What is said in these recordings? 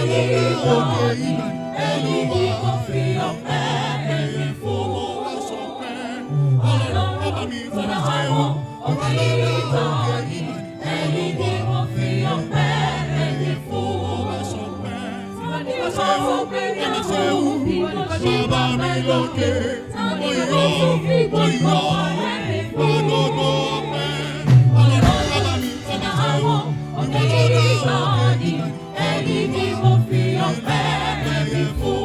Òkè ìgbà ẹ̀yin ni mo fi ọpẹ́ mi fún. Ọlọ́run tó dá àwọn òkè ìgbà ẹ̀yin ni mo fi ọpẹ́ mi fún. Tani mo tún fi bí kò ṣe Bàbá mi lókè, Tani mo mo yọ̀, tún fi mo gbogbo yọ̀, ọpẹ́ mi fún. gbogbo ọpẹ́. Ọlọ́run bàbá mi, Tó dá ọba àwọn òkè ìgbà ẹ̀yin ni mo fi ọpẹ́ mi fún.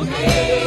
Okay.